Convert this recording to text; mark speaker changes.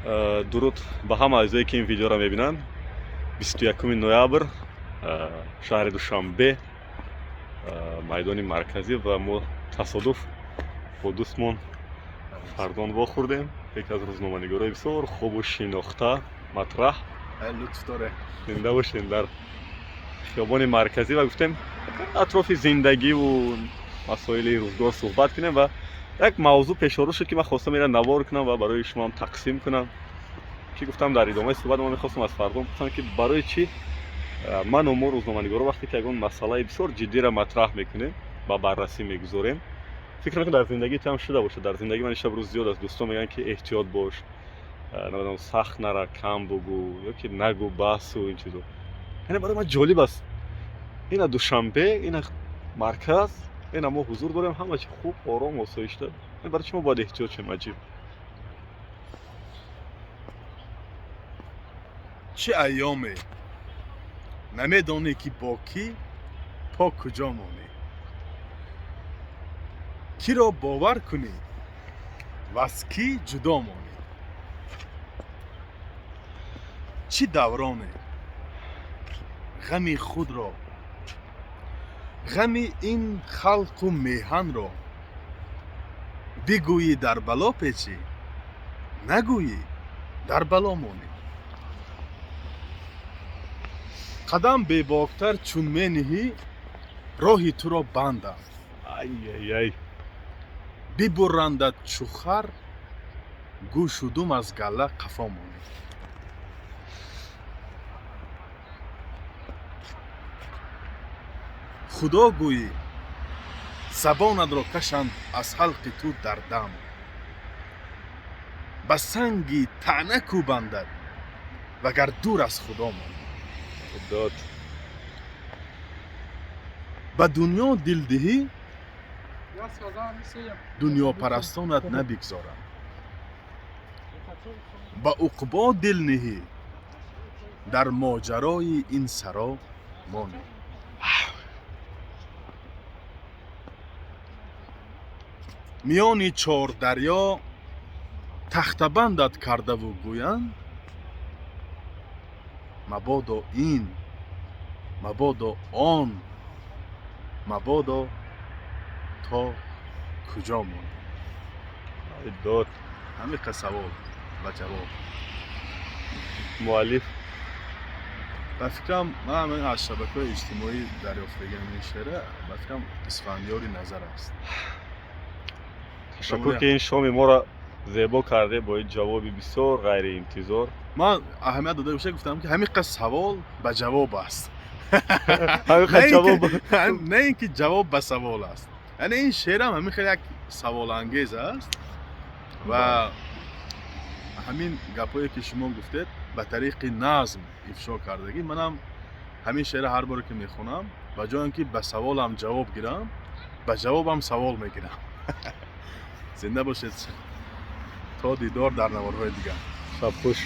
Speaker 1: Дуруд ба ҳама азизое, ки ин видеоро мебинанд. 21 ноябр, шаҳри Душанбе, майдони марказӣ, ва мо тасодуф бо дӯстмон Фардон вохӯрдем, яке аз рӯзноманигорои бисёр хубу шинохта, матраҳ.
Speaker 2: Лутф доре.
Speaker 1: Зинда бошем. Дар хиёбони марказӣ ва гуфтем, атрофи зиндагиву масоили рӯзгор суҳбат кунем, ва як мавзӯъ пешорӯ шуд, ки ман хостам инро навор кунам ва барои шумоам тақсим кунам, ки гуфтам, дар идомаи суҳбат ман мехостам аз Фардон пурсам, ки барои чӣ ману мо, рӯзноманигоро, вақте ки ягон масъалаи бисёр ҷиддиро матраҳ мекунем, ба баррасӣ мегузорем, фикр мекунам, дар зиндагӣ ту ҳам шуда бошад, дар зиндагӣ ман шаб рӯз зиёд аст, дӯстон мегӯянд, ки эҳтиёт бош, намедонам, сахт нара, кам бугӯ ё ки нагӯ, басу ин чизо. Яъне барои ман ҷолиб аст: ина Душанбе, ина марказ, ина мо ҳузур дорем, ҳама чи хуб, ором, осоишта, барои чӣ мо бояд эҳтиёт шем? Аҷиб.
Speaker 2: Чӣ айёме, намедонӣ, ки бо кӣ по куҷо монӣ, киро бовар кунӣ ва аз кӣ ҷудо монӣ. Чӣ давроне, ғами худро, ғами ин халқу меҳанро бигӯӣ, дар бало печӣ, нагӯӣ, дар бало монӣ. Қадам бебоктар чун мениҳӣ, роҳи туро банданд.
Speaker 1: Ай-ай-ай.
Speaker 2: Бибуррандат чу хар гӯшу дум, аз галла қафо монӣ. Худо гӯӣ, забонатро кашанд аз ҳалқи ту дар дам, ба санги таъна кӯбандад, вагар дур аз Худо монӣ.
Speaker 1: Дод.
Speaker 2: Ба дунё дил диҳӣ, дунёпарастонат набигзоранд, ба уқбо дил ниҳӣ, дар моҷарои ин саро монӣ. Миёни чордарё тахтабандат кардаву гӯянд: мабодо ин, мабодо он, мабодо то куҷо монӣ.
Speaker 1: Ай дод.
Speaker 2: Ҳамиқа савол ба ҷавоб.
Speaker 1: Муаллиф?
Speaker 2: Ба фикрам, ман ҳамин аз шабакаҳои иҷтимоӣ дарёфтагиам ин шеъра. Ба фикрам, Исфандиёри Назар аст.
Speaker 1: Ташаккур, ки ин шоми моро зебо карде бо ин ҷавоби бисёр ғайриинтизор.
Speaker 2: Ман аҳамият дода боша, гуфтам, ки ҳамиқа савол ба ҷавоб аст.
Speaker 1: Ҳамиқа ҷавоб.
Speaker 2: На ин ки ҷавоб ба савол аст. Яъне ин шеърам ҳамин хеле як саволангез аст ва ҳамин гапҳое, ки шумо гуфтед, ба тариқи назм ифшо кардагӣ. Манам ҳамин шеъра ҳар боре ки мехонам, ба ҷои он ки ба саволам ҷавоб гирам, ба ҷавобам савол мегирам. Зинда бошед, то дидор дар наворҳои дигар.
Speaker 1: Шаб хуш.